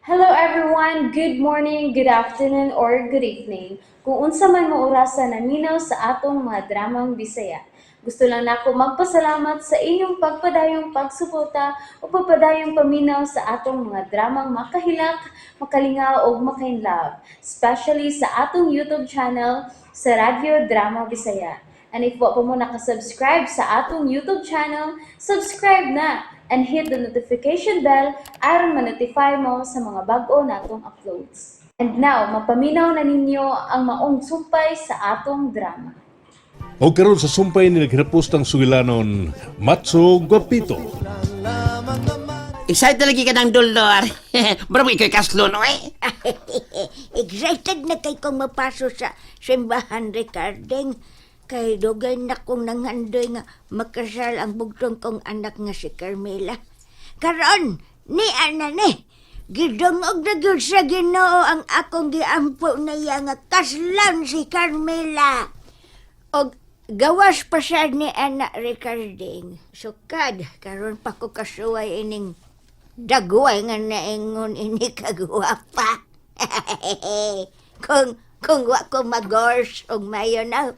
Hello everyone! Good morning, good afternoon, or good evening. Kung unsa man mo orasa naminaw sa atong mga dramang Bisaya. Gusto lang nako magpasalamat sa inyong pagpadayong pagsuporta o pagpadayong paminaw sa atong mga dramang makahilak, makalingaw ug makainlove, especially sa atong YouTube channel sa Radyo Drama Bisaya. And if wa pa mo nakasubscribe sa atong YouTube channel, subscribe na and hit the notification bell aron ma-notify mo sa mga bag-o natong uploads. And now, mapaminaw na ninyo ang maong sumpay sa atong drama. O karon sa sumpay ni naghirapos ng sugilanon, Matso Guapito. Excited lagi ka ng Dolor. Bro, ikaw kaslo, no eh? Excited na kay kong mapaso sa simbahan, Ricarding. Kay dugay na kong nanghandoy nga makasal ang bugtong kong anak nga si Carmela. Karon, ni ana ni. Gidungog na gyud sa Ginoo ang akong giampo na iya nga kaslan si Carmela. Og gawas pa siya ni ana, Ricarding. Sukad, karon pa ko kasuway ining dagway nga naingon ini kagwapa. Kung wa ko magors og mayo na.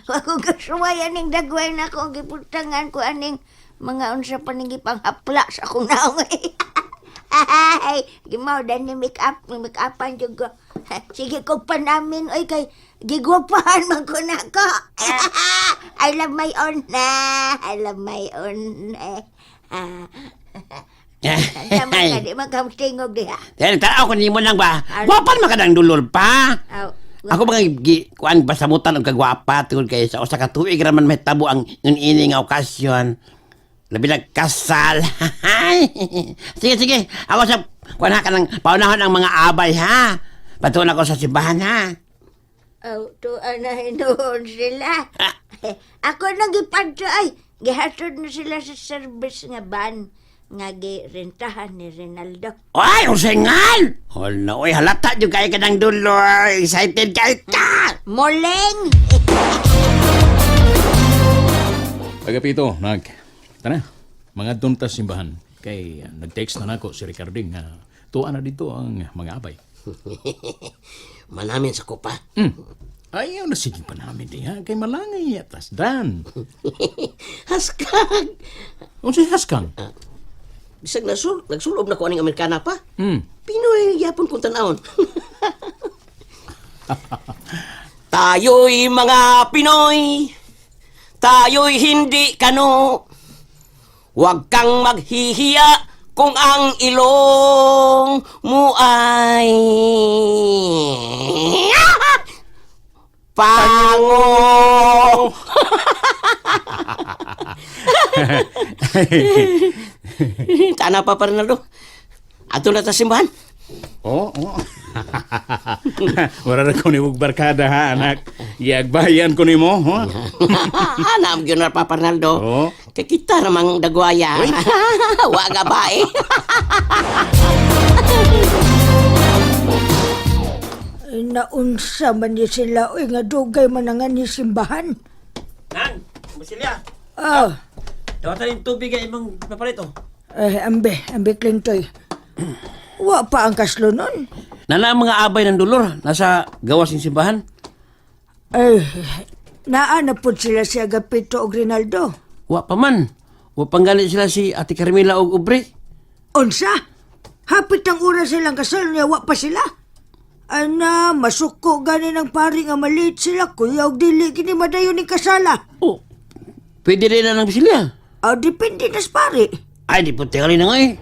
Wa ko kasuway aning dagway na akong giputangan ko aning mga unsa pa ning gipanghapla sa akong naong. Ay, gimaw ni make up, make upan jud ko. Sige ko pa namin oy kay gigwapahan man ko nako. I love my own na. I love my own. Tama ka, di man ka tingog diha. Dahil tanaw ko nimo lang ba? Gwapan man ka ng Dolor pa. Aw, Ako mga kuan basamutan og kagwapa tungod kay sa usa ka tuig ra man mahitabo ang ini nga okasyon. Labi na kasal. Sige, sige. Ako sa kuan ha ka ng paunahon ang mga abay ha. Patuon ako sa simbahan ha. Aw, tuwa na hinuon sila. Ako nang gipadto ay. Gihatod na sila sa service nga van nga girentahan ni Rinaldo. Ay, usingal! Hala, oy, halata jud kay ka ng Dolor. Excited kay ka! Moleng! Agapito, nag. Tara, mga ta simbahan. Kay nag-text na nako si Ricarding nga tuwa na dito ang mga abay. Manamin sa kupa. Ayaw na sige pa namin di ha. Kay malangay atas dan. Haskag! Unsay haskang? Bisag nagsulob na ko aning Amerikana pa. Pinoy yapon kong tanawon. Tayo'y mga Pinoy, tayo'y hindi kano. Huwag kang maghihiya kung ang ilong mo ay pango. Tana pa pa, Ronaldo. Ato na ta simbahan. Oo, oo. Wala na ko ni barkada ha, anak. Iagbayan ko nimo, ha? Naam gyud na pa, Ronaldo. Oo. Kay kita ramang dagwaya. Wa ga ba eh. Ay, naunsa man ni sila oy nga dugay man ang ni simbahan. Nan, Basilya, Ah, dawatan yung tubig ay imong papalit oh. eh, ambe, ambe Clintoy. Wa pa ang kaslo nun. Nana ang mga abay ng Dolor nasa gawas ng simbahan. Ay, naa na pod sila si Agapito og Rinaldo. Wa pa man. Wa panggali sila si Ate Carmela og Ubre. Unsa? Hapit ang oras silang kasal niya, wa pa sila. Ana, masuko gani ng pari nga maliit sila, kuya og dili kini madayon ni kasala. Oh. Pwede rin na ng Basilya. Ah, depende na sa pari. Ay, di po tingali na nga eh.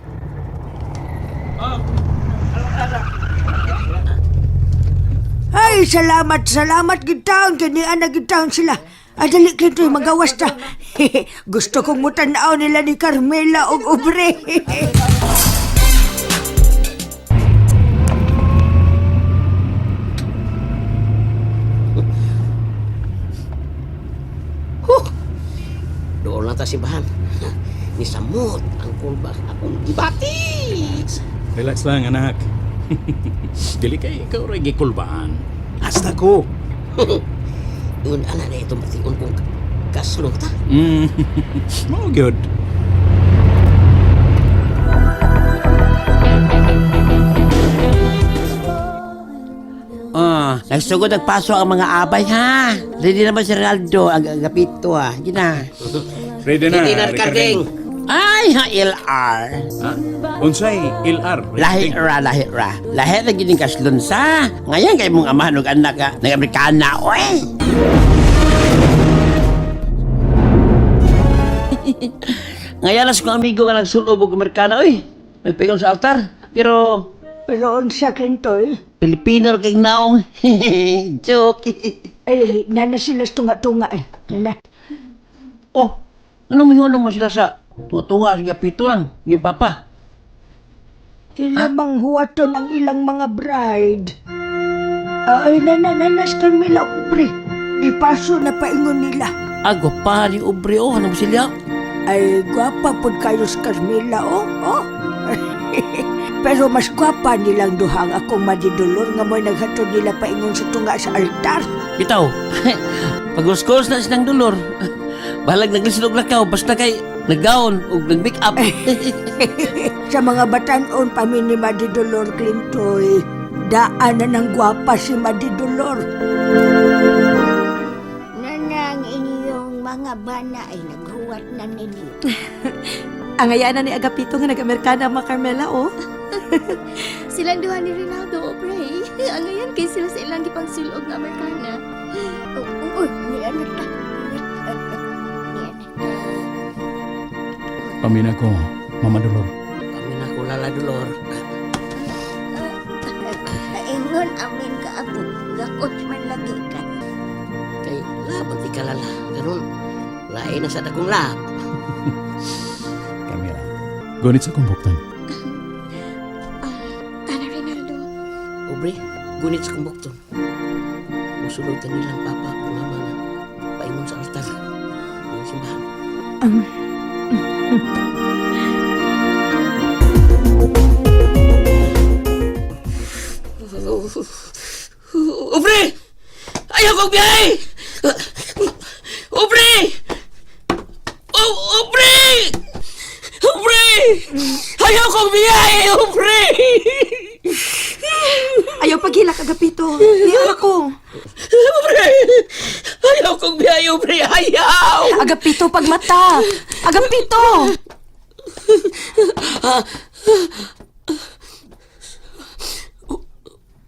Ay, salamat, salamat gitaon kini ana gitaon sila. Adali kito magawas ta. Gusto kong mutanaw nila ni Carmela og Ubre. Huh. Doon lang ta simbahan. Nisamot ang kulba akong gibatis. Relax lang, anak. Dili kay ikaw ra gikulbaan. Hasta ko. Yun ana na itong bation kong kaslong ta. Mao gyud. Nagsugod nagpaso ang mga abay ha. Ready na ba si Ronaldo ang Agapito ha? Sige na. Ready na, Ready na, Ricarding. Ay, ha, LR. Ha? Unsay LR? Lahi ra, lahi ra. Lahi ra gid kaslon sa. Ngayon kay mong amahan og anak ka, nag-Amerikana, oy. Ngayon as kong amigo nga nagsulob og Amerikana, oy. May pegon sa altar. Pero Pero unsa Kintoy? Pilipino ra kay naong. Joke. Ay, nana sila sa tunga-tunga eh. Nana. Oh, ano mo mo sila sa tunga sa pito lang, yung papa. Sila mang huwaton ang ilang mga bride. Ay, nana, nana, si Carmela, ubre. Ipaso na paingon nila. Ago pa ni Ubre, oh, ano mo sila? Ay, gwapa pod kayo si Carmela, oh, oh. Pero mas gwapa nilang duhang akong madidulor nga mo'y naghatod nila paingon sa tunga sa altar. Bitaw, pag-uskos na silang dolor. Balag naglisod og lakaw, basta kay naggaon og nag-make up. Sa mga batanon pa mi ni Madidolor Clintoy, daan na ng gwapa si Madidolor. Nanang inyong mga bana ay naghuwat na ninyo. Ang na ni Agapito nga nag-Amerikana ang mga Carmela, oh. Silang duha ni Ronaldo, Oprey. Ang ngayon kay sila sa ilang gipangsulog nga Amerikana. Oh, oh, oh, ni anak ta. Ni anak ta. Pamina ko, Mama Dolor. Kami na ko Lala Dolor. Ingon amin ka apo, gakot man lagi ka. Kay laban ti kalala. Karon lain na sa dakong lab. Carmela. Gunit sa kumbuktan. Tana, Ronaldo. Ubre, gunit sa kumbukton. Musulod ka nilang papa kung mama nga paingon sa altar. Ng simbahan. Ubre! Ayaw kong biyahe! Ubre! Ubre! Ubre! Ayaw kong biyahe! Ubre! Ayaw paghilak, Agapito. Ni ako. Ubre! Ayaw kong biyahe, Ubre! Ayaw! Agapito, pagmata. Agapito!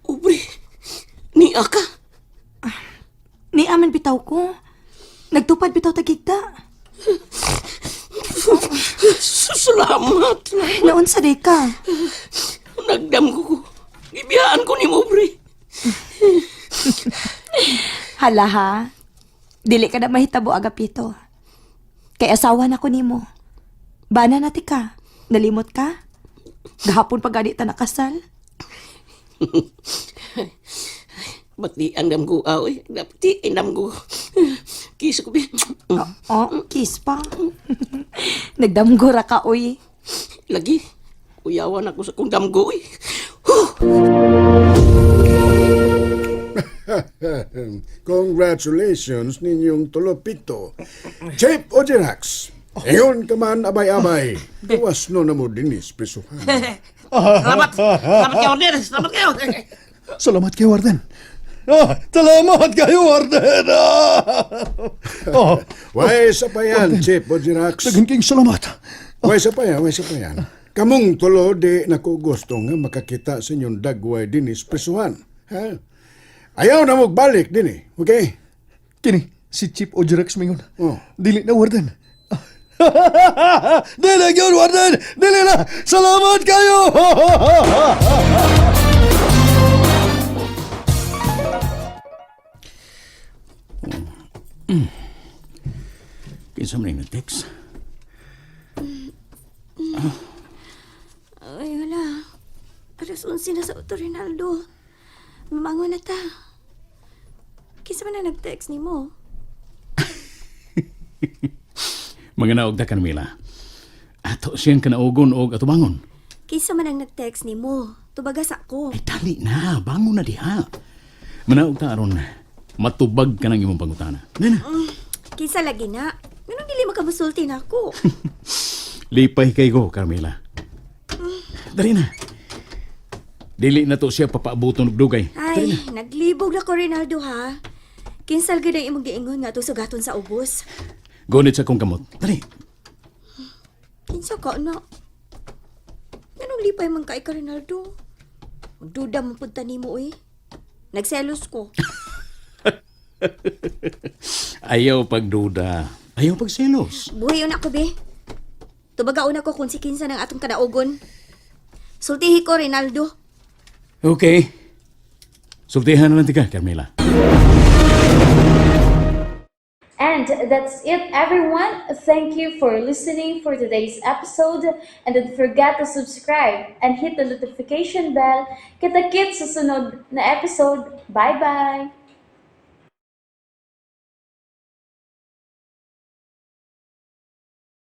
Ubre! Ni ka? Ni aman bitaw ko. Nagtupad bitaw tagigda. Salamat! Naunsa day ka. Nagdam ko ko. Gibiyaan ko ni Ubre. Hala ha. Dili ka na mahitabo, Agapito. Kay asawa na ko nimo. Bana na ti ka. Nalimot ka? Gahapon pa gani ta nakasal. Ba't di ang damgo ah, oy? Dapat di ang damgo. Kiss ko, bi. Oh, kiss pa. Nagdamgora ka, uy. Lagi. Kuyawan ako sa kong damgo, oy. Congratulations ninyong tulopito. Chip Ojerax, ingon ka man abay-abay. Gawas no na mo dinis prisuhan. Salamat. Salamat kayo, Warden. Salamat kayo. Salamat kay Warden. Ah, salamat kayo, Warden. Ah. Oh, Way sa pa yan, Chip Ojerax. daghan kayong salamat. Way sa pa yan, way sa pa yan. Kamong tulo di nako gusto nga makakita sa inyong dagway dinis prisuhan. Ha? Ayaw na mo balik din eh. Okay? Kini, si Chief Ojerex mingon. Oh. Dili na, Warden. Dili yun, Warden! Dili na! Salamat kayo! Kinsa man yung nag-text? Ay, wala. Alas 11 na sa auto, Ronaldo. Mamangon na ta. Kinsa man na nag-text ni mo? Mga naog ta, Carmela. Ato siyang kanaugon og atubangon. Kinsa man ang nag-text ni mo? Tubagas ako. Ay, dali na. Bangon na diha. Manaog ta aron. Matubag ka ng imong pangutana. Nana, Kinsa lagi na? Nganong dili makamusulti na ako? lipay kay ko, Carmela. Dali na. Dili na to siya papaabuton og dugay. Ay, naglibog na ko, Rinaldo, ha? Kinsal gid ang imong giingon nga atong sugaton sa ubos. Gunit sa akong kamot. Dali. Kinsa ka na? Anong lipay man kay ka, Rinaldo? Duda mo punta nimo eh. Nagselos ko. Ayaw pagduda. Ayaw pagselos. Buhi na ako, be. Tubagaon ako kung si kinsa ng atong kadaogon. Sultihi ko, Rinaldo. Okay. Sultihan na lang tika, Carmela. And that's it, everyone. Thank you for listening for today's episode. And don't forget to subscribe and hit the notification bell. Kita-kits sa sunod na episode. Bye-bye!